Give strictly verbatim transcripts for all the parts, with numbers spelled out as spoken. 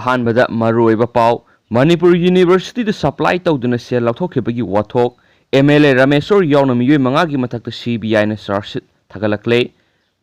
ꯑꯍꯥꯟꯕꯗ ꯃꯔꯨꯑꯣꯏꯕ ꯄꯥꯎ꯫ ꯃꯅꯤꯄꯨꯔ ꯌꯨꯅꯤꯚꯔꯁꯤꯇꯤꯗ ꯁꯄ꯭ꯂꯥꯏ ꯇꯧꯗꯨꯅ ꯁꯦꯜ ꯂꯧꯊꯣꯛꯈꯤꯕꯒꯤ ꯋꯥꯊꯣꯛ꯫ ꯑꯦꯝ ꯑꯦꯜ ꯑꯦ ꯔꯥꯃꯦꯁꯣꯔ ꯌꯥꯎꯅ ꯃꯤꯑꯣꯏ ꯃꯉꯥꯒꯤ ꯃꯊꯛꯇ ꯁꯤ ꯕꯤ ꯑꯥꯏꯅ ꯆꯥꯔꯖ ꯁꯤꯠ ꯊꯥꯒꯠꯂꯛꯂꯦ꯫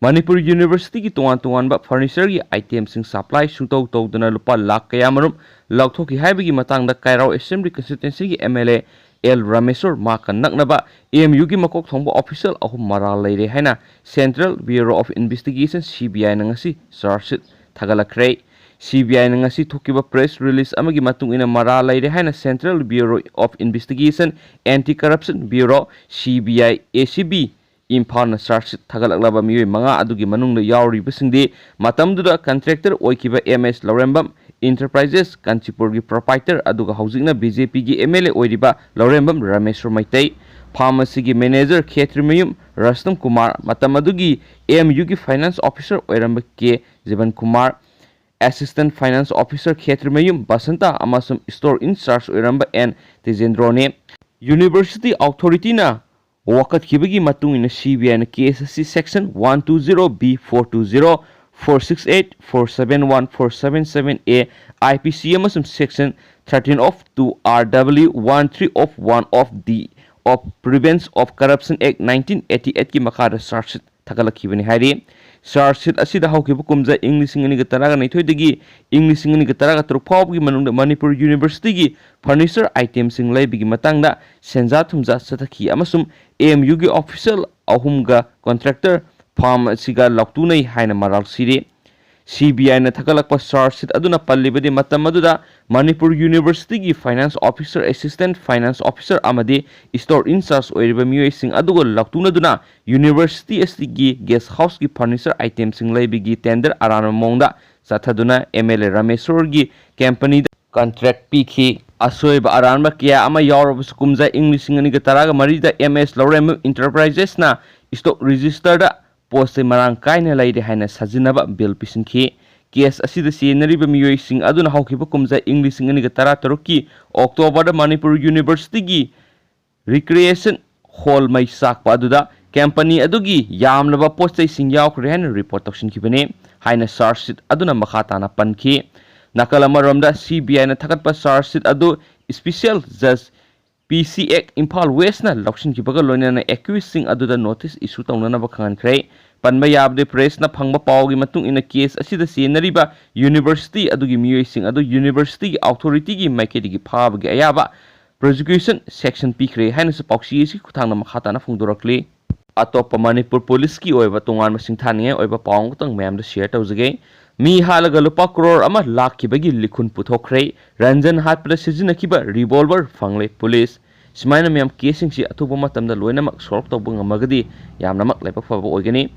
ꯃꯅꯤꯄꯨꯔ ꯌꯨꯅꯤꯚꯔꯁꯤꯇꯤꯒꯤ ꯇꯣꯉꯥꯟ ꯇꯣꯉꯥꯟꯕ ꯐꯔꯅꯤꯆꯔꯒꯤ ꯑꯥꯏꯇꯦꯝꯁꯤꯡ ꯁꯄ꯭ꯂꯥꯏ ꯁꯨꯡꯇꯧ ꯇꯧꯗꯅ ꯂꯨꯄꯥ ꯂꯥꯈ ꯀꯌꯥꯃꯔꯨꯝ ꯂꯧꯊꯣꯛꯈꯤ ꯍꯥꯏꯕꯒꯤ ꯃꯇꯥꯡꯗ ꯀꯩꯔꯥꯎ ꯑꯦꯁꯦꯝꯕ꯭ꯂꯤ ꯀꯟꯁꯇꯤꯇ꯭ꯋꯦꯟꯁꯤꯒꯤ M L A L Rameshor ꯃꯍꯥꯛꯀ ꯅꯛꯅꯕ ꯑꯦꯝ ꯌꯨꯒꯤ ꯃꯀꯣꯛ ꯊꯣꯡꯕ ꯑꯣꯐꯤꯁꯤꯌꯦꯜ ꯑꯍꯨꯝ ꯃꯔꯥꯜ ꯂꯩꯔꯦ ꯍꯥꯏꯅ central bureau of investigation, C B ꯑꯥꯏꯅ ꯉꯁꯤ ꯆꯥꯔꯖ ꯁꯤꯠ ꯊꯥꯒꯠꯂꯛꯈ꯭ꯔꯦ꯫ ꯁꯤ ꯕꯤ ꯑꯥꯏꯅ ꯉꯁꯤ ꯊꯣꯛꯈꯤꯕ ꯄ꯭ꯔꯦꯁ ꯔꯤꯂꯤꯖ ꯑꯃꯒꯤ ꯃꯇꯨꯡ ꯏꯟꯅ ꯃꯔꯥꯜ ꯂꯩꯔꯦ ꯍꯥꯏꯅ central bureau of investigation, anti corruption bureau, C B I, A C B, ꯏꯝꯐꯥꯜꯅ charge ꯁꯤꯠ ꯊꯥꯒꯠꯂꯛꯂꯕ ꯃꯤꯑꯣꯏ ꯃꯉꯥ ꯑꯗꯨꯒꯤ ꯃꯅꯨꯡꯗ ꯌꯥꯎꯔꯤꯕꯁꯤꯡꯗꯤ ꯃꯇꯝꯗꯨꯗ ꯀꯟꯇ꯭ꯔꯦꯛꯇꯔ ꯑꯣꯏꯈꯤꯕ ꯑꯦꯝ ꯑꯦꯁ ꯂꯧꯔꯦꯝꯕꯝ ꯏꯟꯇꯔꯄ꯭ꯔꯥꯏꯖꯦꯁ ꯀꯥꯟꯆꯤꯄꯨꯔꯒꯤ ꯄ꯭ꯔꯣꯄꯥꯏꯇꯔ ꯑꯗꯨꯒ ꯍꯧꯖꯤꯛꯅ ꯕꯤ ꯖꯦ ꯄꯤꯒꯤ ꯑꯦꯝ ꯑꯦꯜ ꯑꯦ ꯑꯣꯏꯔꯤꯕ ꯂꯧꯔꯦꯝꯕꯝ ꯔꯥꯃꯦꯁꯣꯔ ꯃꯩꯇꯩ, ꯐꯥꯔꯃꯥꯁꯤꯒꯤ ꯃꯦꯅꯦꯖꯔ ꯈꯦꯇ꯭ꯔꯤꯃꯌꯨꯝ ꯔꯁꯇꯝ ꯀꯨꯃꯥꯔ, ꯃꯇꯝ ꯑꯗꯨꯒꯤ ꯑꯦꯝ ꯌꯨꯒꯤ ꯐꯥꯏꯅꯥꯟꯁ ꯑꯣꯐꯤꯁꯔ ꯑꯣꯏꯔꯝꯕ ꯀꯦ ꯖꯤꯕꯟ ꯀꯨꯃꯥꯔ, ꯑꯦꯁꯤꯁꯇꯦꯟꯠ ꯐꯥꯏꯅꯥꯟꯁ ꯑꯣꯐꯤꯁꯔ ꯈꯦꯇ꯭ꯔꯤꯃꯌꯨꯝ ꯕꯁꯟꯇ ꯑꯃꯁꯨꯡ ꯁ꯭ꯇꯣꯔ ꯏꯟꯆꯥꯔꯖ ꯑꯣꯏꯔꯝꯕ ꯑꯦꯟ ꯇꯦꯖꯦꯟꯗ꯭ꯔꯣꯅꯤ꯫ ꯌꯨꯅꯤꯚꯔꯁꯤꯇꯤ ꯑꯣꯊꯣꯔꯤꯇꯤꯅ ꯋꯥꯀꯠꯈꯤꯕꯒꯤ ꯃꯇꯨꯡ ꯏꯟꯅ ꯁꯤ ꯕꯤ ꯑꯥꯏꯅ ꯀꯦꯁ ꯑꯁꯤ section one two zero B, four two zero, four six eight, four seven one, four seven seven A, I P C ꯑꯃꯁꯨꯡ section thirteen of two R W one three of one of the of Prevention of Corruption Act nineteen eighty eight ꯀꯤ ꯃꯈꯥꯗ charge ꯁꯤꯠ ꯊꯥꯒꯠꯂꯛꯈꯤꯕꯅꯤ ꯍꯥꯏꯔꯤ꯫ Charge ꯁꯤꯠ ꯑꯁꯤꯗ ꯍꯧꯈꯤꯕ ꯀꯨꯝꯖꯥ ꯏꯪ ꯂꯤꯁꯤꯡ ꯑꯅꯤꯒ ꯇꯔꯥꯒ ꯅꯤꯊꯣꯏꯗꯒꯤ ꯏꯪ ꯂꯤꯁꯤꯡ ꯑꯅꯤꯒ ꯇꯔꯥꯒ ꯇꯔꯨꯛ ꯐꯥꯎꯕꯒꯤ ꯃꯅꯨꯡꯗ ꯃꯅꯤꯄꯨꯔ ꯌꯨꯅꯤꯚꯔꯁꯤꯇꯤꯒꯤ ꯐꯔꯅꯤꯆꯔ ꯑꯥꯏꯇꯦꯝꯁꯤꯡ ꯂꯩꯕꯒꯤ ꯃꯇꯥꯡꯗ ꯁꯦꯟꯖꯥ ꯊꯨꯝꯖꯥ ꯆꯠꯊꯈꯤ ꯑꯃꯁꯨꯡ ꯑꯦꯝ ꯌꯨꯒꯤ ꯑꯣꯐꯤꯁꯤꯌꯦꯜ ꯑꯍꯨꯝꯒ ꯀꯟꯇ꯭ꯔꯦꯛꯇꯔ ꯐꯥꯔꯝ ꯑꯁꯤꯒ ꯂꯥꯎꯇꯨꯅꯩ ꯍꯥꯏꯅ ꯃꯔꯥꯜ ꯁꯤꯔꯤ꯫ ꯁꯤ ꯕꯤ ꯑꯥꯏꯅ ꯊꯥꯒꯠꯂꯛꯄ ꯆꯥꯔꯖ ꯁꯤꯠ ꯑꯗꯨꯅ ꯄꯜꯂꯤꯕꯗꯤ ꯃꯇꯝ ꯑꯗꯨꯗ ꯃꯅꯤꯄꯨꯔ ꯌꯨꯅꯤꯚꯔꯁꯤꯇꯤꯒꯤ finance officer, assistant finance officer ꯑꯃꯗꯤ ꯁ꯭ꯇꯣꯔ ꯏꯟꯆꯥꯔꯖ ꯑꯣꯏꯔꯤꯕ ꯃꯤꯑꯣꯏꯁꯤꯡ ꯑꯗꯨꯒ ꯂꯥꯎꯇꯨꯅꯗꯨꯅ ꯌꯨꯅꯤꯚꯔꯁꯤꯇꯤ ꯑꯁꯤꯒꯤ ꯒꯦꯁ ꯍꯥꯎꯁꯀꯤ ꯐꯔꯅꯤꯆꯔ ꯑꯥꯏꯇꯦꯝꯁꯤꯡ ꯂꯩꯕꯒꯤ ꯇꯦꯟꯗꯔ ꯑꯔꯥꯟꯕ ꯃꯑꯣꯡꯗ ꯆꯠꯊꯗꯨꯅ ꯑꯦꯝ ꯑꯦꯜ ꯑꯦ ꯔꯥꯃꯦꯁꯣꯔꯒꯤ ꯀꯝꯄꯅꯤꯗ ꯀꯟꯇ꯭ꯔꯦꯛ ꯄꯤꯈꯤ꯫ ꯑꯁꯣꯏꯕ ꯑꯔꯥꯟꯕ ꯀꯌꯥ ꯑꯃ ꯌꯥꯎꯔꯕꯁꯨ ꯀꯨꯝꯖꯥ ꯏꯪ ꯂꯤꯁꯤꯡ ꯑꯅꯤꯒ ꯇꯔꯥꯒ ꯃꯔꯤꯗ ꯑꯦꯝ ꯑꯦꯁ ꯂꯧꯔꯦꯝꯕꯝ ꯏꯟꯇꯔꯄ꯭ꯔꯥꯏꯖꯦꯁꯅ ꯁ꯭ꯇꯣꯛ ꯔꯦꯖꯤꯁꯇꯔꯗ ꯄꯣꯠ ꯆꯩ ꯃꯔꯥꯡ ꯀꯥꯏꯅ ꯂꯩꯔꯦ ꯍꯥꯏꯅ ꯁꯥꯖꯤꯟꯅꯕ ꯕꯤꯜ ꯄꯤꯁꯤꯟꯈꯤ꯫ ꯀꯦꯁ ꯑꯁꯤꯗ ꯆꯦꯟꯅꯔꯤꯕ ꯃꯤꯑꯣꯏꯁꯤꯡ ꯑꯗꯨꯅ ꯍꯧꯈꯤꯕ ꯀꯨꯝꯖꯥ ꯏꯪ ꯂꯤꯁꯤꯡ ꯑꯅꯤꯒ ꯇꯔꯥꯇꯔꯨꯛꯀꯤ ꯑꯣꯛꯇꯣꯕꯔꯗ ꯃꯅꯤꯄꯨꯔ ꯌꯨꯅꯤꯚꯔꯁꯤꯇꯤꯒꯤ ꯔꯤꯀ꯭ꯔꯤꯌꯦꯁꯟ ꯍꯣꯜ ꯃꯩ ꯆꯥꯛꯄ ꯑꯗꯨꯗ ꯀꯝꯄꯅꯤ ꯑꯗꯨꯒꯤ ꯌꯥꯝꯂꯕ ꯄꯣꯠ ꯆꯩꯁꯤꯡ ꯌꯥꯎꯈ꯭ꯔꯦ ꯍꯥꯏꯅ ꯔꯤꯄꯣꯔꯠ ꯇꯧꯁꯤꯟꯈꯤꯕꯅꯤ ꯍꯥꯏꯅ ꯆꯥꯔꯖ ꯁꯤꯠ ꯑꯗꯨꯅ ꯃꯈꯥ ꯇꯥꯅ ꯄꯟꯈꯤ꯫ ꯅꯥꯀꯜ ꯑꯃꯔꯣꯝꯗ, ꯁꯤ ꯕꯤ ꯑꯥꯏꯅ ꯊꯥꯒꯠꯄ ꯆꯥꯔꯖ ꯁꯤꯠ ꯑꯗꯨ ꯏꯁꯄꯤꯁꯤꯌꯦꯜ ꯖꯖ ꯄꯤ ꯁꯤ ꯑꯦꯛ ꯏꯝꯐꯥꯜ ꯋꯦꯁꯅ ꯂꯧꯁꯤꯟꯈꯤꯕꯒ ꯂꯣꯏꯅꯅ ꯑꯦꯀ꯭ꯌꯨꯁꯁꯤꯡ ꯑꯗꯨꯗ ꯅꯣꯇꯤꯁ ꯏꯁꯨ ꯇꯧꯅꯅꯕ ꯈꯪꯍꯟꯈ꯭ꯔꯦ꯫ ꯄꯟꯕ ꯌꯥꯕꯗꯤ, ꯄ꯭ꯔꯦꯁꯅ ꯐꯪꯕ ꯄꯥꯎꯒꯤ ꯃꯇꯨꯡ ꯏꯟꯅ, ꯀꯦꯁ ꯑꯁꯤꯗ ꯆꯦꯟꯅꯔꯤꯕ ꯌꯨꯅꯤꯚꯔꯁꯤꯇꯤ ꯑꯗꯨꯒꯤ ꯃꯤꯑꯣꯏꯁꯤꯡ ꯑꯗꯨ ꯌꯨꯅꯤꯚꯔꯁꯤꯇꯤꯒꯤ ꯑꯣꯊꯣꯔꯤꯇꯤꯒꯤ ꯃꯥꯏꯀꯩꯗꯒꯤ ꯐꯥꯕꯒꯤ ꯑꯌꯥꯕ ꯄ꯭ꯔꯣꯁꯤꯀ꯭ꯌꯨꯁꯟ ꯁꯦꯛꯁꯟ ꯄꯤꯈ꯭ꯔꯦ ꯍꯥꯏꯅꯁꯨ ꯄꯥꯎꯆꯦ ꯑꯁꯤꯒꯤ ꯈꯨꯠꯊꯥꯡꯗ ꯃꯈꯥ ꯇꯥꯅ ꯐꯣꯡꯗꯣꯔꯛꯂꯤ꯫ ꯑꯇꯣꯞꯄ ꯃꯅꯤꯄꯨꯔ ꯄꯨꯂꯤꯁꯀꯤ ꯑꯣꯏꯕ ꯇꯣꯉꯥꯟꯕ ꯁꯤꯡꯊꯥꯅꯤꯡꯉꯥꯏ ꯑꯣꯏꯕ ꯄꯥꯎ ꯑꯃꯈꯛꯇꯪ ꯃꯌꯥꯝꯗ ꯁꯤꯌꯔ ꯇꯧꯖꯒꯦ꯫ ꯃꯤ ꯍꯥꯠꯂꯒ ꯂꯨꯄꯥ ꯀ꯭ꯔꯣꯔ ꯑꯃ ꯂꯥꯛꯈꯤꯕꯒꯤ ꯂꯤꯈꯨꯟ ꯄꯨꯊꯣꯛꯈ꯭ꯔꯦ꯫ ꯔꯟꯖꯟ ꯍꯥꯠꯄꯗ ꯁꯤꯖꯤꯟꯅꯈꯤꯕ ꯔꯤꯚꯣꯜꯚꯔ ꯐꯪꯂꯦ ꯄꯨꯂꯤꯁ꯫ ꯁꯨꯃꯥꯏꯅ ꯃꯌꯥꯝ ꯀꯦꯁꯁꯤꯡꯁꯤ ꯑꯊꯨꯕ ꯃꯇꯝꯗ ꯂꯣꯏꯅꯃꯛ ꯁꯣꯜꯕ ꯇꯧꯕ ꯉꯝꯃꯒꯗꯤ ꯌꯥꯝꯅꯃꯛ ꯂꯥꯏꯕꯛ ꯐꯕ ꯑꯣꯏꯒꯅꯤ꯫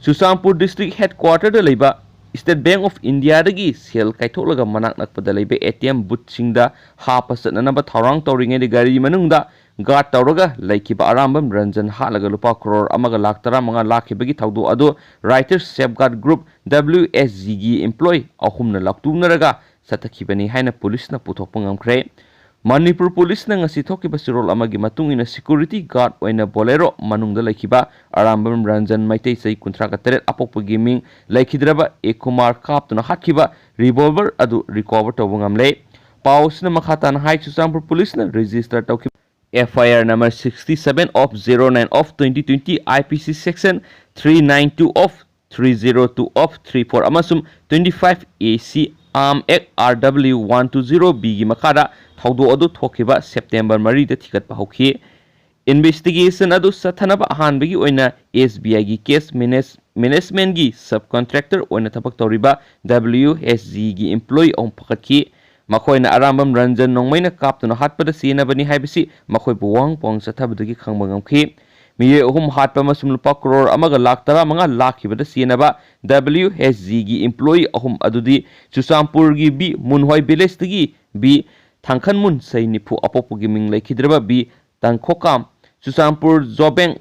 ꯆꯨꯔꯆꯥꯟꯄꯨꯔ ꯗꯤꯁꯇ꯭ꯔꯤꯛ ꯍꯦꯗꯀ꯭ꯋꯥꯇꯔꯗ ꯂꯩꯕ ꯁ꯭ꯇꯦꯠ ꯕꯦꯡꯛ ꯑꯣꯐ ꯏꯟꯗꯤꯌꯥꯗꯒꯤ ꯁꯦꯜ ꯀꯥꯏꯊꯣꯛꯂꯒ ꯃꯅꯥꯛ ꯅꯛꯄꯗ ꯂꯩꯕ ꯑꯦ ꯇꯤ ꯑꯦꯝ ꯕꯨꯠꯁꯤꯡꯗ ꯍꯥꯞꯄ ꯆꯠꯅꯅꯕ ꯊꯧꯔꯥꯡ ꯇꯧꯔꯤꯉꯩꯗ ꯒꯥꯔꯤ ꯃꯅꯨꯡꯗ ꯒꯥꯔꯗ ꯇꯧꯔꯒ ꯂꯩꯈꯤꯕ ꯑꯔꯥꯝꯕꯝ ꯔꯟꯖꯟ ꯍꯥꯠꯂꯒ ꯂꯨꯄꯥ ꯀ꯭ꯔꯣꯔ ꯑꯃꯒ ꯂꯥꯈ ꯇꯔꯥꯃꯉꯥ ꯂꯥꯛꯈꯤꯕꯒꯤ ꯊꯧꯗꯣꯛ ꯑꯗꯨ ꯔꯥꯏꯇꯔꯁ ꯁꯦꯐꯒꯥꯔꯗ ꯒ꯭ꯔꯨꯞ, ꯗꯕ꯭ꯂꯤꯌꯨ ꯑꯦꯁ ꯖꯤꯒꯤ ꯏꯝꯄ꯭ꯂꯣꯌꯤ ꯑꯍꯨꯝꯅ ꯂꯥꯎꯇꯨꯛꯅꯔꯒ ꯆꯠꯊꯈꯤꯕꯅꯤ ꯍꯥꯏꯅ ꯄꯨꯂꯤꯁꯅ ꯄꯨꯊꯣꯛꯄ ꯉꯝꯈ꯭ꯔꯦ꯫ ꯃꯅꯤꯄꯨꯔ ꯄꯨꯂꯤꯁꯅ ꯉꯁꯤ ꯊꯣꯛꯈꯤꯕ ꯆꯦꯔꯣꯜ ꯑꯃꯒꯤ ꯃꯇꯨꯡ ꯏꯟꯅ, ꯁꯦꯀ꯭ꯌꯨꯔꯤꯇꯤ ꯒꯥꯔꯗ ꯑꯣꯏꯅ ꯕꯣꯂꯦꯔꯣ ꯃꯅꯨꯡꯗ ꯂꯩꯈꯤꯕ ꯑꯔꯥꯝꯕꯝ ꯔꯟꯖꯟ, ꯃꯩꯇꯩ, ꯆꯍꯤ ꯀꯨꯟꯊ꯭ꯔꯥꯒ ꯇꯔꯦꯠ, ꯑꯄꯣꯛꯄꯒꯤ ꯃꯤꯡ ꯂꯩꯈꯤꯗ꯭ꯔꯕ ꯑꯦ ꯀꯨꯃꯥꯔ ꯀꯥꯞꯇꯨꯅ ꯍꯥꯠꯈꯤꯕ ꯔꯤꯚꯣꯜꯚꯔ ꯑꯗꯨ ꯔꯤꯀꯣꯚꯔ ꯇꯧꯕ ꯉꯝꯂꯦ꯫ ꯄꯥꯎ ꯑꯁꯤꯅ ꯃꯈꯥ ꯇꯥꯅ ꯍꯥꯏ, ꯆꯨꯔꯆꯥꯟꯄꯨꯔ ꯄꯨꯂꯤꯁꯅ ꯔꯦꯖꯤꯁꯇꯔ ꯇꯧꯈꯤꯕ F I R number sixty seven of zero nine of twenty twenty, I P C section three nine two of three zero two of three four ꯑꯃꯁꯨꯡ twenty five A C Arm Act R W one two zero B ꯒꯤ ꯃꯈꯥꯗ ꯊꯧꯗꯣꯛ ꯑꯗꯨ ꯊꯣꯛꯈꯤꯕ September ꯃꯔꯤꯗ ꯊꯤꯒꯠꯄ ꯍꯧꯈꯤ꯫ Investigation ꯑꯗꯨ ꯆꯠꯊꯅꯕ ꯑꯍꯥꯟꯕꯒꯤ ꯑꯣꯏꯅ ꯑꯦꯁ ꯕꯤ ꯑꯥꯏꯒꯤ ꯀꯦꯁ ꯃꯦꯅꯦꯖ-, ꯃꯦꯅꯦꯖꯃꯦꯟꯒꯤ ꯁꯕ ꯀꯣꯟꯇ꯭ꯔꯦꯛꯇꯔ ꯑꯣꯏꯅ ꯊꯕꯛ ꯇꯧꯔꯤꯕ ꯗꯕ꯭ꯂꯤꯌꯨ ꯑꯦꯁ ꯖꯤꯒꯤ ꯏꯝꯄ꯭ꯂꯣꯌꯤ ꯑꯍꯨꯝ ꯐꯒꯠꯈꯤ꯫ ꯃꯈꯣꯏꯅ ꯑꯔꯥꯝꯕꯝ ꯔꯟꯖꯟ ꯅꯣꯡꯃꯩꯅ ꯀꯥꯞꯇꯨꯅ ꯍꯥꯠꯄꯗ ꯆꯦꯟꯅꯕꯅꯤ ꯍꯥꯏꯕꯁꯤ ꯃꯈꯣꯏꯕꯨ ꯋꯥꯍꯪ ꯄꯥꯎꯍꯪ ꯆꯠꯊꯕꯗꯒꯤ ꯈꯪꯕ ꯉꯝꯈꯤ꯫ ꯃꯤꯑꯣꯏ ꯑꯍꯨꯝ ꯍꯥꯠꯄ ꯑꯃꯁꯨꯡ ꯂꯨꯄꯥ ꯀ꯭ꯔꯣꯔ ꯑꯃꯒ ꯂꯥꯈ ꯇꯔꯥꯃꯉꯥ ꯂꯥꯛꯈꯤꯕꯗ ꯆꯦꯟꯅꯕ ꯗꯕ꯭ꯂꯤꯌꯨ ꯑꯦꯁ ꯖꯤꯒꯤ ꯏꯝꯄ꯭ꯂꯣꯌꯤ ꯑꯍꯨꯝ ꯑꯗꯨꯗꯤ ꯆꯨꯔꯆꯥꯟꯄꯨꯔꯒꯤ ꯕꯤ ꯃꯨꯟꯍꯣꯏ ꯚꯤꯂꯦꯖꯇꯒꯤ ꯕꯤ ꯊꯥꯡꯈꯟꯃꯨꯟ, ꯆꯍꯤ ꯅꯤꯐꯨ, ꯑꯄꯣꯛꯄꯒꯤ ꯃꯤꯡ ꯂꯩꯈꯤꯗ꯭ꯔꯕ ꯕꯤ ꯇꯥꯡꯈꯣꯛꯀꯥꯝ, ꯆꯨꯔꯆꯥꯟꯄꯨꯔ ꯖꯣꯕꯦꯡ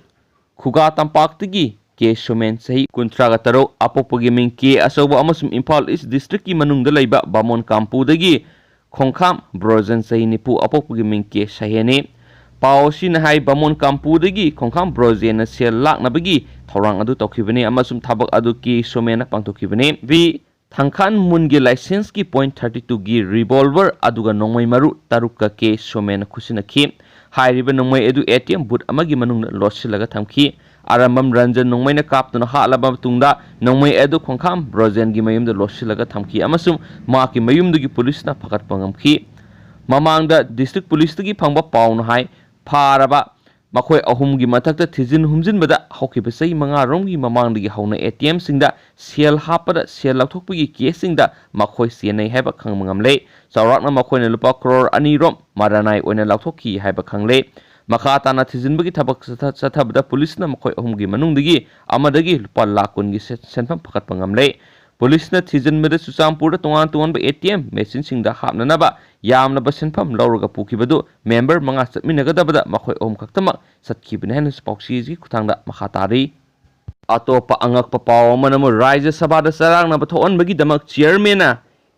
ꯈꯨꯒꯥ ꯇꯝꯄꯥꯛꯇꯒꯤ ꯀꯦ ꯁꯣꯃꯦꯟ, ꯆꯍꯤ ꯀꯨꯟꯊ꯭ꯔꯥꯒ ꯇꯔꯨꯛ, ꯑꯄꯣꯛꯄꯒꯤ ꯃꯤꯡ ꯀꯦ ꯑꯆꯧꯕ ꯑꯃꯁꯨꯡ ꯏꯝꯐꯥꯜ ꯏꯁ ꯗꯤꯁꯇ꯭ꯔꯤꯛꯀꯤ ꯃꯅꯨꯡꯗ ꯂꯩꯕ ꯕꯥꯃꯣꯟ ꯀꯥꯝꯄꯨꯗꯒꯤ ꯈꯣꯡꯈꯥꯝ ꯕ꯭ꯔꯣꯖꯟ, ꯆꯍꯤ ꯅꯤꯐꯨ, ꯑꯄꯣꯛꯄꯒꯤ ꯃꯤꯡ ꯀꯦ ꯁꯍꯦꯅꯤ꯫ ꯄꯥꯎ ꯑꯁꯤꯅ ꯍꯥꯏ, ꯕꯥꯃꯣꯟ ꯀꯥꯝꯄꯨꯗꯒꯤ ꯈꯣꯡꯈꯥꯝ ꯕ꯭ꯔꯣꯖꯦꯟꯅ ꯁꯦꯜ ꯂꯥꯛꯅꯕꯒꯤ ꯊꯧꯔꯥꯡ ꯑꯗꯨ ꯇꯧꯈꯤꯕꯅꯤ ꯑꯃꯁꯨꯡ ꯊꯕꯛ ꯑꯗꯨ ꯀꯦ ꯁꯣꯃꯦꯟꯅ ꯄꯥꯡꯊꯣꯛꯈꯤꯕꯅꯤ꯫ ꯕꯤ ꯊꯪꯈꯥꯟ ꯃꯨꯟꯒꯤ ꯂꯥꯏꯁꯦꯟꯁꯀꯤ ꯄꯣꯏꯟꯠ ꯊꯥꯔꯇꯤ ꯇꯨꯒꯤ ꯔꯤꯚꯣꯜꯚꯔ ꯑꯗꯨꯒ ꯅꯣꯡꯃꯩ ꯃꯔꯨ ꯇꯔꯨꯛꯀ ꯀꯦ ꯁꯣꯃꯦꯟꯅ ꯈꯨꯠꯁꯤꯟꯅꯈꯤ꯫ ꯍꯥꯏꯔꯤꯕ ꯅꯣꯡꯃꯩ ꯑꯗꯨ ꯑꯦ ꯇꯤ ꯑꯦꯝ ꯕꯨꯠ ꯑꯃꯒꯤ ꯃꯅꯨꯡꯗ ꯂꯣꯠꯁꯤꯜꯂꯒ ꯊꯝꯈꯤ꯫ ꯑꯔꯝꯕꯝ ꯔꯟꯖꯟ ꯅꯣꯡꯃꯩꯅ ꯀꯥꯞꯇꯨꯅ ꯍꯥꯠꯂꯕ ꯃꯇꯨꯡꯗ ꯅꯣꯡꯃꯩ ꯑꯗꯨ ꯈꯣꯡꯈꯥꯝ ꯕ꯭ꯔꯣꯖꯦꯟꯒꯤ ꯃꯌꯨꯝꯗ ꯂꯣꯠꯁꯤꯜꯂꯒ ꯊꯝꯈꯤ ꯑꯃꯁꯨꯡ ꯃꯍꯥꯛꯀꯤ ꯃꯌꯨꯝꯗꯒꯤ ꯄꯨꯂꯤꯁꯅ ꯐꯒꯠꯄ ꯉꯝꯈꯤ꯫ ꯃꯃꯥꯡꯗ ꯗꯤꯁꯇ꯭ꯔꯤꯛ ꯄꯨꯂꯤꯁꯇꯒꯤ ꯐꯪꯕ ꯄꯥꯎꯅ ꯍꯥꯏ, ꯐꯥꯔꯕ ꯃꯈꯣꯏ ꯑꯍꯨꯝꯒꯤ ꯃꯊꯛꯇ ꯊꯤꯖꯤꯟ ꯍꯨꯝꯖꯤꯟꯕꯗ ꯍꯧꯈꯤꯕ ꯆꯍꯤ ꯃꯉꯥꯔꯣꯝꯒꯤ ꯃꯃꯥꯡꯗꯒꯤ ꯍꯧꯅ ꯑꯦ ꯇꯤ ꯑꯦꯝꯁꯤꯡꯗ ꯁꯦꯜ ꯍꯥꯞꯄꯗ ꯁꯦꯜ ꯂꯧꯊꯣꯛꯄꯒꯤ ꯀꯦꯁꯁꯤꯡꯗ ꯃꯈꯣꯏ ꯆꯦꯟꯅꯩ ꯍꯥꯏꯕ ꯈꯪꯕ ꯉꯝꯂꯦ꯫ ꯆꯥꯎꯔꯥꯛꯅ ꯃꯈꯣꯏꯅ ꯂꯨꯄꯥ ꯀ꯭ꯔꯣꯔ ꯑꯅꯤꯔꯣꯝ ꯃꯔꯥꯅꯥꯏ ꯑꯣꯏꯅ ꯂꯧꯊꯣꯛꯈꯤ ꯍꯥꯏꯕ ꯈꯪꯂꯦ꯫ ꯃꯈꯥ ꯇꯥꯅ ꯊꯤꯖꯤꯟꯕꯒꯤ ꯊꯕꯛ ꯆꯠꯊ-, ꯆꯠꯊꯕꯗ ꯄꯨꯂꯤꯁꯅ ꯃꯈꯣꯏ ꯑꯍꯨꯝꯒꯤ ꯃꯅꯨꯡꯗꯒꯤ ꯑꯃꯗꯒꯤ ꯂꯨꯄꯥ ꯂꯥꯈ ꯀꯨꯟꯒꯤ ꯁꯦ-, ꯁꯦꯟꯐꯝ ꯐꯒꯠꯄ ꯉꯝꯂꯦ꯫ ꯄꯨꯂꯤꯁꯅ ꯊꯤꯖꯤꯟꯕꯗ ꯆꯨꯔꯆꯥꯟꯄꯨꯔꯗ ꯇꯣꯉꯥꯟ ꯇꯣꯉꯥꯟꯕ ꯑꯦ ꯇꯤ ꯑꯦꯝ ꯃꯦꯆꯤꯟꯁꯤꯡꯗ ꯍꯥꯞꯅꯅꯕ ꯌꯥꯝꯂꯕ ꯁꯦꯟꯐꯝ ꯂꯧꯔꯒ ꯄꯨꯈꯤꯕꯗꯨ ꯃꯦꯝꯕꯔ ꯃꯉꯥ ꯆꯠꯃꯤꯟꯅꯒꯗꯕꯗ ꯃꯈꯣꯏ ꯑꯍꯨꯝ ꯈꯛꯇꯃꯛ ꯆꯠꯈꯤꯕꯅꯤ ꯍꯥꯏꯅꯁꯨ ꯄꯥꯎꯆꯦꯁꯤꯒꯤ ꯈꯨꯠꯊꯥꯡꯗ ꯃꯈꯥ ꯇꯥꯔꯤ꯫ ꯑꯇꯣꯞꯄ ꯑꯉꯛꯄ ꯄꯥꯎ ꯑꯃꯅ ꯑꯃꯨꯛ ꯔꯥꯖ꯭ꯌ ꯁꯚꯥꯗ ꯆꯔꯥꯡꯅꯕ ꯊꯣꯛꯍꯟꯕꯒꯤꯗꯃꯛ ꯆꯤꯌꯔꯃꯦꯟꯅ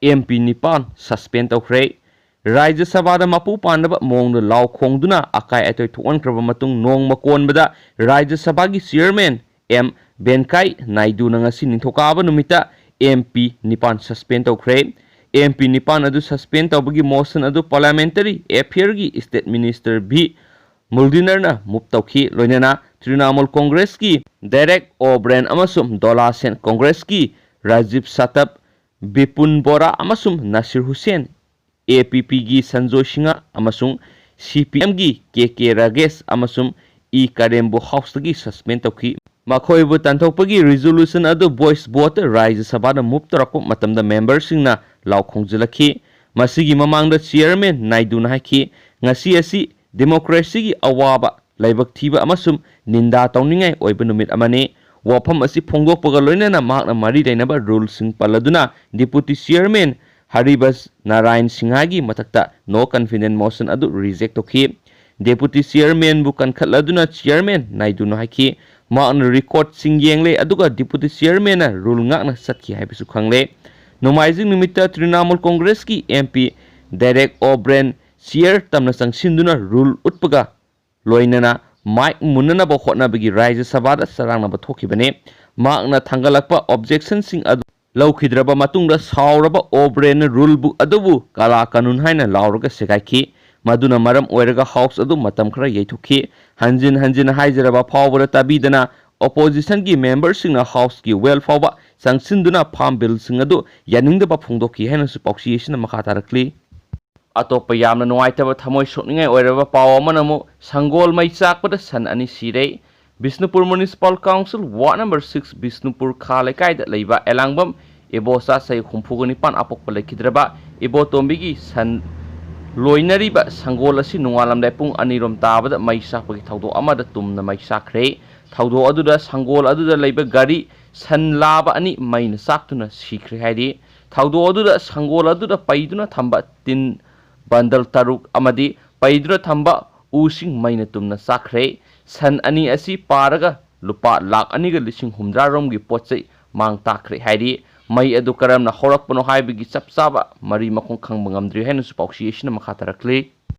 ꯑꯦꯝ ꯄꯤ ꯅꯤꯄꯥꯟ ꯁꯁꯄꯦꯟ ꯇꯧꯈ꯭ꯔꯦ꯫ ꯔꯥꯖ꯭ꯌ ꯁꯚꯥꯗ ꯃꯄꯨ ꯄꯥꯟꯗꯕ ꯃꯑꯣꯡꯗ ꯂꯥꯎ ꯈꯣꯡꯗꯨꯅ ꯑꯀꯥꯏ ꯑꯇꯣꯏ ꯊꯣꯛꯍꯟꯈ꯭ꯔꯕ ꯃꯇꯨꯡ ꯅꯣꯡꯃ ꯀꯣꯟꯕꯗ ꯔꯥꯖ꯭ꯌ ꯁꯚꯥꯒꯤ ꯆꯤꯌꯔꯃꯦꯟ ꯑꯦꯝ ꯚꯦꯟꯀꯥꯏ ꯅꯥꯏꯗꯨꯅ ꯉꯁꯤ ꯅꯤꯡꯊꯧꯀꯥꯕ ꯅꯨꯃꯤꯠꯇ ꯑꯦꯝ ꯄꯤ ꯅꯤꯄꯥꯟ ꯁꯁꯄꯦꯟ ꯇꯧꯈ꯭ꯔꯦ꯫ ꯑꯦꯝ ꯄꯤ ꯅꯤꯄꯥꯟ ꯑꯗꯨ ꯁꯁꯄꯦꯟ ꯇꯧꯕꯒꯤ ꯃꯣꯁꯟ ꯑꯗꯨ ꯄꯥꯔꯂꯤꯌꯥꯃꯦꯟꯇꯔꯤ ꯑꯦꯐꯤꯌꯔꯒꯤ ꯁ꯭ꯇꯦꯠ ꯃꯤꯅꯤꯁꯇꯔ ꯚꯤ ꯃꯨꯜꯗꯤꯅꯔꯅ ꯃꯨꯚ ꯇꯧꯈꯤ꯫ ꯂꯣꯏꯅꯅ ꯇ꯭ꯔꯤꯅꯥꯃꯨꯜ ꯀꯣꯡꯒ꯭ꯔꯦꯁꯀꯤ ꯗꯦꯔꯦꯛ ꯑꯣ ꯕ꯭ꯔꯦꯟ ꯑꯃꯁꯨꯡ ꯗꯣꯂꯥ ꯁꯦꯟ ꯀꯣꯡꯒ꯭ꯔꯦꯁꯀꯤ ꯔꯥꯖꯤꯕ ꯁꯥꯇꯞ, ꯕꯤꯄꯨꯟ ꯕꯣꯔꯥ ꯑꯃꯁꯨꯡ ꯅꯁꯤꯔ ꯍꯨꯁꯦꯟ, ꯑꯦ ꯄꯤ ꯄꯤꯒꯤ ꯁꯟꯖꯣꯏ ꯁꯤꯡꯍ ꯑꯃꯁꯨꯡ ꯁꯤ ꯄꯤ ꯑꯦꯝꯒꯤ ꯀꯦ ꯀꯦ ꯔꯥꯒꯦꯁ ꯑꯃꯁꯨꯡ ꯏ ꯀꯔꯦꯝꯕꯨ ꯍꯥꯎꯁꯇꯒꯤ ꯁꯁꯄꯦꯟ ꯇꯧꯈꯤ꯫ ꯃꯈꯣꯏꯕꯨ ꯇꯥꯟꯊꯣꯛꯄꯒꯤ ꯔꯤꯖꯣꯂꯨꯁꯟ ꯑꯗꯨ ꯚꯣꯏꯁ ꯚꯣꯠꯇ ꯔꯥꯖ꯭ꯌ ꯁꯚꯥꯗ ꯃꯨꯚ ꯇꯧꯔꯛꯄ ꯃꯇꯝꯗ ꯃꯦꯝꯕꯔꯁꯤꯡꯅ ꯂꯥꯎ ꯈꯣꯡꯖꯤꯜꯂꯛꯈꯤ꯫ ꯃꯁꯤꯒꯤ ꯃꯃꯥꯡꯗ ꯆꯤꯌꯔꯃꯦꯟ ꯅꯥꯏꯗꯨꯅ ꯍꯥꯏꯈꯤ, "ꯉꯁꯤ ꯑꯁꯤ ꯗꯦꯃꯣꯀ꯭ꯔꯦꯁꯤꯒꯤ ꯑꯋꯥꯕ, ꯂꯥꯏꯕꯛ ꯊꯤꯕ ꯑꯃꯁꯨꯡ ꯅꯤꯟꯗꯥ ꯇꯧꯅꯤꯡꯉꯥꯏ ꯑꯣꯏꯕ ꯅꯨꯃꯤꯠ ꯑꯃꯅꯤ"꯫ ꯋꯥꯐꯝ ꯑꯁꯤ ꯐꯣꯡꯗꯣꯛꯄꯒ ꯂꯣꯏꯅꯅ ꯃꯍꯥꯛꯅ ꯃꯔꯤ ꯂꯩꯅꯕ ꯔꯨꯜꯁꯤꯡ ꯄꯜꯂꯗꯨꯅ ꯗꯤꯄꯨꯇꯤ ꯆꯤꯌꯔꯃꯦꯟ ꯍꯔꯤꯕꯁ ꯅꯥꯔꯥꯌꯟ ꯁꯤꯡꯍꯒꯤ ꯃꯊꯛꯇ ꯅꯣ ꯀꯟꯐꯤꯗꯦꯟꯁ ꯃꯣꯁꯟ ꯑꯗꯨ ꯔꯤꯖꯦꯛ ꯇꯧꯈꯤ꯫ ꯗꯦꯄꯨꯇꯤ ꯆꯤꯌꯔꯃꯦꯟꯕꯨ ꯀꯟꯈꯠꯂꯗꯨꯅ ꯆꯤꯌꯔꯃꯦꯟ ꯅꯥꯏꯗꯨꯅ ꯍꯥꯏꯈꯤ, ꯃꯍꯥꯛꯅ ꯔꯦꯀꯣꯔꯗꯁꯤꯡ ꯌꯦꯡꯂꯦ ꯑꯗꯨꯒ ꯗꯦꯄꯨꯇꯤ ꯆꯤꯌꯔꯃꯦꯟꯅ ꯔꯨꯜ ꯉꯥꯛꯅ ꯆꯠꯈꯤ ꯍꯥꯏꯕꯁꯨ ꯈꯪꯂꯦ꯫ ꯅꯣꯡꯃꯥꯏꯖꯤꯡ ꯅꯨꯃꯤꯠꯇ ꯇ꯭ꯔꯤꯅꯥꯃꯨꯜ ꯀꯣꯡꯒ꯭ꯔꯦꯁꯀꯤ ꯑꯦꯝ ꯄꯤ ꯗꯦꯔꯦꯛ ꯑꯣ ꯕ꯭ꯔꯦꯟ ꯆꯤꯌꯔ ꯇꯝꯅ ꯆꯪꯁꯤꯟꯗꯨꯅ ꯔꯨꯜ ꯎꯠꯄꯒ ꯂꯣꯏꯅꯅ ꯃꯥꯏꯛ ꯃꯨꯟꯅꯅꯕ ꯍꯣꯠꯅꯕꯒꯤ ꯔꯥꯖ꯭ꯌ ꯁꯚꯥꯗ ꯆꯔꯥꯡꯅꯕ ꯊꯣꯛꯈꯤꯕꯅꯤ꯫ ꯃꯍꯥꯛꯅ ꯊꯥꯡꯒꯠꯂꯛꯄ ꯑꯣꯕꯖꯦꯛꯁꯟꯁꯤꯡ ꯑꯗꯨ ꯂꯧꯈꯤꯗ꯭ꯔꯕ ꯃꯇꯨꯡꯗ ꯁꯥꯎꯔꯕ ꯑꯣꯕ꯭ꯔꯦꯟꯅ ꯔꯨꯜ ꯕꯨꯛ ꯑꯗꯨꯕꯨ ꯀꯥꯂꯥ ꯀꯥꯅꯨꯟ ꯍꯥꯏꯅ ꯂꯥꯎꯔꯒ ꯁꯦꯒꯥꯏꯈꯤ꯫ ꯃꯗꯨꯅ ꯃꯔꯝ ꯑꯣꯏꯔꯒ ꯍꯥꯎꯁ ꯑꯗꯨ ꯃꯇꯝ ꯈꯔ ꯌꯩꯊꯣꯛꯈꯤ꯫ ꯍꯟꯖꯤꯟ ꯍꯟꯖꯤꯟ ꯍꯥꯏꯖꯔꯕ ꯐꯥꯎꯕꯗ ꯇꯥꯕꯤꯗꯅ ꯑꯣꯄꯣꯖꯤꯁꯟꯒꯤ ꯃꯦꯝꯕꯔꯁꯤꯡꯅ ꯍꯥꯎꯁꯀꯤ ꯋꯦꯜ ꯐꯥꯎꯕ ꯆꯪꯁꯤꯟꯗꯨꯅ ꯐꯥꯔꯝ ꯕꯤꯜꯁꯤꯡ ꯑꯗꯨ ꯌꯥꯅꯤꯡꯗꯕ ꯐꯣꯡꯗꯣꯛꯈꯤ ꯍꯥꯏꯅꯁꯨ ꯄꯥꯎꯆꯦ ꯑꯁꯤꯅ ꯃꯈꯥ ꯇꯥꯔꯛꯂꯤ꯫ ꯑꯇꯣꯞꯄ ꯌꯥꯝꯅ ꯅꯨꯡꯉꯥꯏꯇꯕ ꯊꯃꯣꯏ ꯁꯣꯛꯅꯤꯡꯉꯥꯏ ꯑꯣꯏꯔꯕ ꯄꯥꯎ ꯑꯃꯅ ꯑꯃꯨꯛ ꯁꯪꯒꯣꯜ ꯃꯩ ꯆꯥꯛꯄꯗ ꯁꯟ ꯑꯅꯤ ꯁꯤꯔꯦ꯫ Bishnupur municipal council ward number six Bishnupur ꯈꯥ ꯂꯩꯀꯥꯏꯗ ꯂꯩꯕ ꯑꯦꯂꯥꯡꯕꯝ ꯏꯕꯣꯆꯥ ꯆꯍꯤ ꯍꯨꯝꯐꯨꯒ ꯅꯤꯄꯥꯟ ꯑꯄꯣꯛꯄ ꯂꯩꯈꯤꯗ꯭ꯔꯕ ꯏꯕꯣꯇꯣꯝꯕꯤꯒꯤ ꯁꯟ ꯂꯣꯏꯅꯔꯤꯕ ꯁꯪꯒꯣꯜ ꯑꯁꯤ ꯅꯣꯡꯉꯥꯜꯂꯝꯗꯥꯏ ꯄꯨꯡ ꯑꯅꯤꯔꯣꯝ ꯇꯥꯕꯗ ꯃꯩ ꯆꯥꯛꯄꯒꯤ ꯊꯧꯗꯣꯛ ꯑꯃꯗ ꯇꯨꯝꯅ ꯃꯩ ꯆꯥꯛꯈ꯭ꯔꯦ꯫ ꯊꯧꯗꯣꯛ ꯑꯗꯨꯗ ꯁꯪꯒꯣꯜ ꯑꯗꯨꯗ ꯂꯩꯕ ꯒꯥꯔꯤ ꯁꯟ ꯂꯥꯕ ꯑꯅꯤ ꯃꯩꯅ ꯆꯥꯛꯇꯨꯅ ꯁꯤꯈ꯭ꯔꯦ ꯍꯥꯏꯔꯤ꯫ ꯊꯧꯗꯣꯛ ꯑꯗꯨꯗ ꯁꯪꯒꯣꯜ ꯑꯗꯨꯗ ꯄꯩꯗꯨꯅ ꯊꯝꯕ ꯇꯤꯟ ꯕꯟꯗꯜ ꯇꯔꯨꯛ ꯑꯃꯗꯤ ꯄꯩꯗꯨꯅ ꯊꯝꯕ ꯎꯁꯤꯡ ꯃꯩꯅ ꯇꯨꯝꯅ ꯆꯥꯛꯈ꯭ꯔꯦ꯫ ꯁꯟ ꯑꯅꯤ ꯑꯁꯤ ꯄꯥꯔꯒ ꯂꯨꯄꯥ ꯂꯥꯈ ꯑꯅꯤꯒ ꯂꯤꯁꯤꯡ ꯍꯨꯝꯗ꯭ꯔꯥ ꯔꯣꯝꯒꯤ ꯄꯣꯠ ꯆꯩ ꯃꯥꯡ ꯇꯥꯛꯈ꯭ꯔꯦ ꯍꯥꯏꯔꯤ꯫ ꯃꯩ ꯑꯗꯨ ꯀꯔꯝꯅ ꯍꯧꯔꯛꯄꯅꯣ ꯍꯥꯏꯕꯒꯤ ꯆꯞ ꯆꯥꯕ ꯃꯔꯤ ꯃꯈꯣꯡ ꯈꯪꯕ ꯉꯝꯗ꯭ꯔꯤ ꯍꯥꯏꯅꯁꯨ ꯄꯥꯎꯆꯦ ꯑꯁꯤꯅ ꯃꯈꯥ ꯇꯥꯔꯛꯂꯤ꯫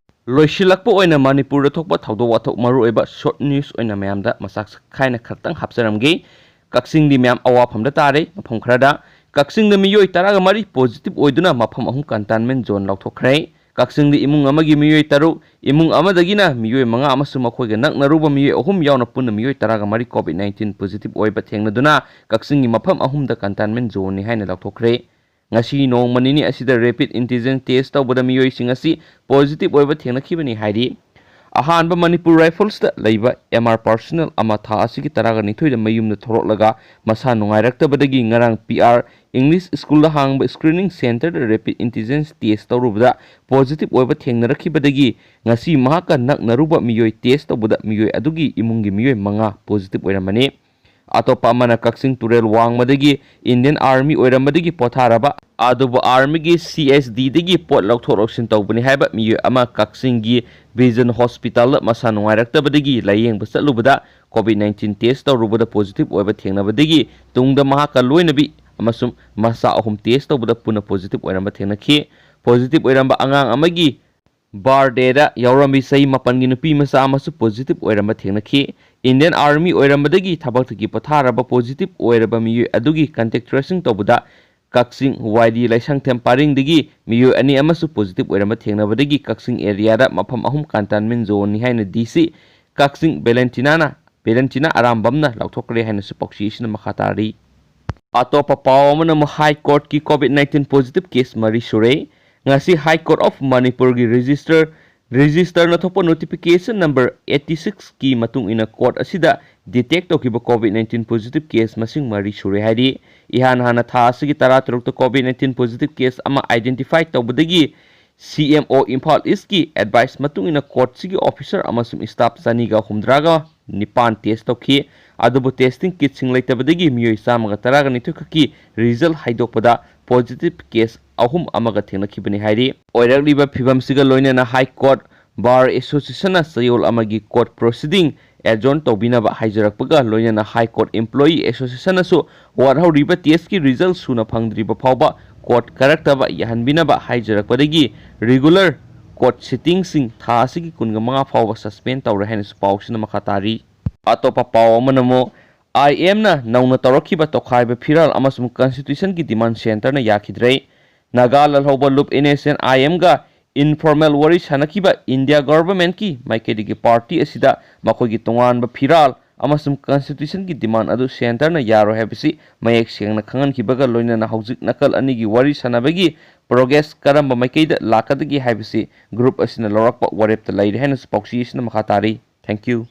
ꯂꯣꯏꯁꯤꯜꯂꯛꯄ ꯑꯣꯏꯅ ꯃꯅꯤꯄꯨꯔꯗ ꯊꯣꯛꯄ ꯊꯧꯗꯣꯛ ꯋꯥꯊꯣꯛ ꯃꯔꯨꯑꯣꯏꯕ ꯁꯣꯔꯠ ꯅ꯭ꯌꯨꯁ ꯑꯣꯏꯅ ꯃꯌꯥꯝꯗ ꯃꯆꯥꯛ ꯈꯥꯏꯅ ꯈꯛꯇꯪ ꯍꯥꯞꯆꯔꯝꯒꯦ꯫ ꯀꯛꯆꯤꯡꯗꯤ ꯃꯌꯥꯝ ꯑꯋꯥꯐꯝꯗ ꯇꯥꯔꯦ꯫ ꯃꯐꯝ ꯈꯔꯗ ꯀꯛꯆꯤꯡꯗ ꯃꯤꯑꯣꯏ ꯇꯔꯥꯒ ꯃꯔꯤ ꯄꯣꯖꯤꯇꯤꯚ ꯑꯣꯏꯗꯨꯅ ꯃꯐꯝ ꯑꯍꯨꯝ ꯀꯟꯇꯦꯟꯃꯦꯟ ꯖꯣꯟ ꯂꯥꯎꯊꯣꯛꯈ꯭ꯔꯦ꯫ ꯀꯛꯆꯤꯡꯗ ꯏꯃꯨꯡ ꯑꯃꯒꯤ ꯃꯤꯑꯣꯏ ꯇꯔꯨꯛ, ꯏꯃꯨꯡ ꯑꯃꯗꯒꯤꯅ ꯃꯤꯑꯣꯏ ꯃꯉꯥ ꯑꯃꯁꯨꯡ ꯃꯈꯣꯏꯒ ꯅꯛꯅꯔꯨꯕ ꯃꯤꯑꯣꯏ ꯑꯍꯨꯝ ꯌꯥꯎꯅ ꯄꯨꯟꯅ ꯃꯤꯑꯣꯏ ꯇꯔꯥꯒ ꯃꯔꯤ ꯀꯣꯚꯤꯗ ꯅꯥꯏꯟꯇꯤꯟ ꯄꯣꯖꯤꯇꯤꯚ ꯑꯣꯏꯕ ꯊꯦꯡꯅꯗꯨꯅ ꯀꯛꯆꯤꯡꯒꯤ ꯃꯐꯝ ꯑꯍꯨꯝꯗ ꯀꯟꯇꯦꯟꯃꯦꯟ ꯖꯣꯟꯅꯤ ꯍꯥꯏꯅ ꯂꯥꯎꯊꯣꯛꯈ꯭ꯔꯦ꯫ ꯉꯁꯤ ꯅꯣꯡꯃ ꯅꯤꯅꯤ ꯑꯁꯤꯗ ꯔꯦꯄꯤꯗ ꯑꯦꯟꯇꯤꯖꯦꯟ ꯇꯦꯁ ꯇꯧꯕꯗ ꯃꯤꯑꯣꯏꯁꯤꯡ ꯑꯁꯤ ꯄꯣꯖꯤꯇꯤꯚ ꯑꯣꯏꯕ ꯊꯦꯡꯅꯈꯤꯕꯅꯤ ꯍꯥꯏꯔꯤ꯫ ꯑꯍꯥꯟꯕ ꯃꯅꯤꯄꯨꯔ ꯔꯥꯏꯐꯜꯁꯇ ꯂꯩꯕ ꯑꯦꯝ ꯑꯥꯔ ꯄꯥꯔꯁꯅꯦꯜ ꯑꯃ ꯊꯥ ꯑꯁꯤꯒꯤ ꯇꯔꯥꯒ ꯅꯤꯊꯣꯏꯗ ꯃꯌꯨꯝꯗ ꯊꯣꯛꯂꯛꯂꯒ ꯃꯁꯥ ꯅꯨꯡꯉꯥꯏꯔꯛꯇꯕꯗꯒꯤ ꯉꯔꯥꯡ ꯄꯤ ꯑꯥꯔ ꯏꯪꯂꯤꯁ ꯁ꯭ꯀꯨꯜꯗ ꯍꯥꯡꯕ ꯁ꯭ꯀ꯭ꯔꯤꯅꯤꯡ ꯁꯦꯟꯇꯔꯗ ꯔꯦꯄꯤꯗ ꯑꯦꯟꯇꯤꯖꯦꯟ ꯇꯦꯁ ꯇꯧꯔꯨꯕꯗ ꯄꯣꯖꯤꯇꯤꯚ ꯑꯣꯏꯕ ꯊꯦꯡꯅꯔꯛꯈꯤꯕꯗꯒꯤ ꯉꯁꯤ ꯃꯍꯥꯛꯀ ꯅꯛꯅꯔꯨꯕ ꯃꯤꯑꯣꯏ ꯇꯦꯁ ꯇꯧꯕꯗ ꯃꯤꯑꯣꯏ ꯑꯗꯨꯒꯤ ꯏꯃꯨꯡꯒꯤ ꯃꯤꯑꯣꯏ ꯃꯉꯥ ꯄꯣꯖꯤꯇꯤꯚ ꯑꯣꯏꯔꯝꯕꯅꯤ꯫ ꯑꯇꯣꯞꯄ ꯑꯃꯅ ꯀꯛꯆꯤꯡ ꯇꯨꯔꯦꯜ ꯋꯥꯡꯃꯗꯒꯤ ꯏꯟꯗꯤꯌꯟ ꯑꯥꯔꯃꯤ ꯑꯣꯏꯔꯝꯕꯗꯒꯤ ꯄꯣꯊꯥꯔꯕ, ꯑꯗꯨꯕꯨ ꯑꯥꯔꯃꯤꯒꯤ ꯁꯤ ꯑꯦꯁ ꯗꯤꯗꯒꯤ ꯄꯣꯠ ꯂꯧꯊꯣꯛ ꯂꯧꯁꯤꯟ ꯇꯧꯕꯅꯤ ꯍꯥꯏꯕ ꯃꯤꯑꯣꯏ ꯑꯃ ꯀꯛꯆꯤꯡꯒꯤ ꯚꯤꯖꯟ ꯍꯣꯁꯄꯤꯇꯥꯜꯗ ꯃꯁꯥ ꯅꯨꯡꯉꯥꯏꯔꯛꯇꯕꯗꯒꯤ ꯂꯥꯌꯦꯡꯕ ꯆꯠꯂꯨꯕꯗ ꯀꯣꯚꯤꯗ ꯅꯥꯏꯟꯇꯤꯟ ꯇꯦꯁ ꯇꯧꯔꯨꯕꯗ ꯄꯣꯖꯤꯇꯤꯚ ꯑꯣꯏꯕ ꯊꯦꯡꯅꯕꯗꯒꯤ ꯇꯨꯡꯗ ꯃꯍꯥꯛꯀ ꯂꯣꯏꯅꯕꯤ ꯑꯃꯁꯨꯡ ꯃꯆꯥ ꯑꯍꯨꯝ ꯇꯦꯁ ꯇꯧꯕꯗ ꯄꯨꯟꯅ ꯄꯣꯖꯤꯇꯤꯚ ꯑꯣꯏꯔꯝꯕ ꯊꯦꯡꯅꯈꯤ꯫ ꯄꯣꯖꯤꯇꯤꯚ ꯑꯣꯏꯔꯝꯕ ꯑꯉꯥꯡ ꯑꯃꯒꯤ ꯕꯥꯔꯗꯦꯗ ꯌꯥꯎꯔꯝꯃꯤ ꯆꯍꯤ ꯃꯥꯄꯟꯒꯤ ꯅꯨꯄꯤ ꯃꯆꯥ ꯑꯃꯁꯨ ꯄꯣꯖꯤꯇꯤꯚ ꯑꯣꯏꯔꯝꯕ ꯊꯦꯡꯅꯈꯤ꯫ Indian Army ꯑꯣꯏꯔꯝꯕꯗꯒꯤ ꯊꯕꯛꯇꯒꯤ ꯄꯣꯊꯥꯔꯕ positive ꯑꯣꯏꯔꯕ ꯃꯤꯑꯣꯏ ꯑꯗꯨꯒꯤ contact tracing ꯇꯧꯕꯗ ꯀꯛꯆꯤꯡ ꯋꯥꯏꯔꯤ ꯂꯥꯏꯁꯪꯊꯦꯝ ꯄꯔꯤꯡꯗꯒꯤ ꯃꯤꯑꯣꯏ ꯑꯅꯤ ꯑꯃꯁꯨ positive ꯑꯣꯏꯔꯝꯕ ꯊꯦꯡꯅꯕꯗꯒꯤ ꯀꯛꯆꯤꯡ areaꯗ ꯃꯐꯝ ꯑꯍꯨꯝ containment zoneꯅꯤ ꯍꯥꯏꯅ D C ꯀꯛꯆꯤꯡ ꯚꯦꯂꯦꯟꯇꯤꯅꯥꯅ, ꯚꯦꯂꯦꯟꯇꯤꯅꯥ ꯑꯔꯥꯝꯕꯝꯅ ꯂꯥꯎꯊꯣꯛꯈ꯭ꯔꯦ ꯍꯥꯏꯅꯁꯨ ꯄꯥꯎꯆꯦ ꯑꯁꯤꯅ ꯃꯈꯥ ꯇꯥꯔꯤ꯫ ꯑꯇꯣꯞꯄ ꯄꯥꯎ ꯑꯃꯅ ꯑꯃꯨꯛ High Courtꯀꯤ COVID nineteen positive case ꯃꯔꯤ ꯁꯨꯔꯦ꯫ ꯉꯁꯤ High Court of ꯃꯅꯤꯄꯨꯔꯒꯤ register, registerꯅ ꯊꯣꯛꯄ notification number eighty sixꯀꯤ ꯃꯇꯨꯡ ꯏꯟꯅ court ꯑꯁꯤꯗ detect ꯇꯧꯈꯤꯕ COVID nineteen positive case ꯃꯁꯤꯡ ꯃꯔꯤ ꯁꯨꯔꯦ ꯍꯥꯏꯔꯤ꯫ ꯏꯍꯥꯟ ꯍꯥꯟꯅ ꯊꯥ ꯑꯁꯤꯒꯤ ꯇꯔꯥꯇꯔꯨꯛꯇ COVID nineteen positive case ꯑꯃ identify ꯇꯧꯕꯗꯒꯤ C M O ꯏꯝꯐꯥꯜ ꯏꯁꯀꯤ advice ꯃꯇꯨꯡ ꯏꯟꯅ courtꯁꯤꯒꯤ officer ꯑꯃꯁꯨꯡ staff ꯆꯅꯤꯒ ꯍꯨꯝꯗ꯭ꯔꯥꯒ ꯅꯤꯄꯥꯟ test ꯇꯧꯈꯤ꯫ ꯑꯗꯨꯕꯨ testing kitꯁꯤꯡ ꯂꯩꯇꯕꯗꯒꯤ ꯃꯤꯑꯣꯏ ꯆꯥꯝꯃꯒ ꯇꯔꯥꯒ ꯅꯤꯊꯣꯏ ꯈꯛꯀꯤ result ꯍꯥꯏꯗꯣꯛꯄꯗ positive case ꯑꯍꯨꯝ ꯑꯃꯒ ꯊꯦꯡꯅꯈꯤꯕꯅꯤ ꯍꯥꯏꯔꯤ꯫ ꯑꯣꯏꯔꯛꯂꯤꯕ ꯐꯤꯕꯝꯁꯤꯒ ꯂꯣꯏꯅꯅ High Court Bar Associationꯅ ꯆꯌꯣꯜ ꯑꯃꯒꯤ court proceeding adjourn ꯇꯧꯕꯤꯅꯕ ꯍꯥꯏꯖꯔꯛꯄꯒ ꯂꯣꯏꯅꯅ High Court Employee Associationꯅꯁꯨ ꯋꯥꯠꯍꯧꯔꯤꯕ testꯀꯤ result ꯁꯨꯅ ꯐꯪꯗ꯭ꯔꯤꯕ ꯐꯥꯎꯕ court ꯀꯥꯔꯛꯇꯕ ꯌꯥꯍꯟꯕꯤꯅꯕ ꯍꯥꯏꯖꯔꯛꯄꯗꯒꯤ regular court sittingꯁꯤꯡ ꯊꯥ ꯑꯁꯤꯒꯤ ꯀꯨꯟꯃꯉꯥ ꯐꯥꯎꯕ suspend ꯇꯧꯔꯦ ꯍꯥꯏꯅꯁꯨ ꯄꯥꯎꯁꯤꯅ ꯃꯈꯥ ꯇꯥꯔꯤ꯫ ꯑꯇꯣꯞꯄ ꯄꯥꯎ ꯑꯃꯅ ꯑꯃꯨꯛ I M ꯅ ꯅꯧꯅ ꯇꯧꯔꯛꯈꯤꯕ ꯇꯣꯈꯥꯏꯕ ꯐꯤꯔꯥꯜ ꯑꯃꯁꯨꯡ constitutionꯒꯤ demand centreꯅ ꯌꯥꯈꯤꯗ꯭ꯔꯦ꯫ ꯅꯥꯒꯥ ꯂꯥꯜꯍꯧꯕ ꯂꯨꯞ N S N I M ꯒ informal ꯋꯥꯔꯤ ꯁꯥꯟꯅꯈꯤꯕ India governmentꯀꯤ ꯃꯥꯏꯀꯩꯗꯒꯤ party ꯑꯁꯤꯗ ꯃꯈꯣꯏꯒꯤ ꯇꯣꯉꯥꯟꯕ ꯐꯤꯔꯥꯜ ꯑꯃꯁꯨꯡ constitutionꯒꯤ demand ꯑꯗꯨ centreꯅ ꯌꯥꯔꯣꯏ ꯍꯥꯏꯕꯁꯤ ꯃꯌꯦꯛ ꯁꯦꯡꯅ ꯈꯪꯍꯟꯈꯤꯕꯒ ꯂꯣꯏꯅꯅ ꯍꯧꯖꯤꯛ ꯅꯥꯀꯜ ꯑꯅꯤꯒꯤ ꯋꯥꯔꯤ ꯁꯥꯟꯅꯕꯒꯤ progress ꯀꯔꯝꯕ ꯃꯥꯏꯀꯩꯗ ꯂꯥꯛꯀꯗꯒꯦ ꯍꯥꯏꯕꯁꯤ group ꯑꯁꯤꯅ ꯂꯧꯔꯛꯄ ꯋꯥꯔꯦꯞꯇ ꯂꯩꯔꯦ ꯍꯥꯏꯅꯁꯨ ꯄꯥꯎꯆꯦ ꯑꯁꯤꯅ ꯃꯈꯥ ꯇꯥꯔꯤ꯫ Thank you꯫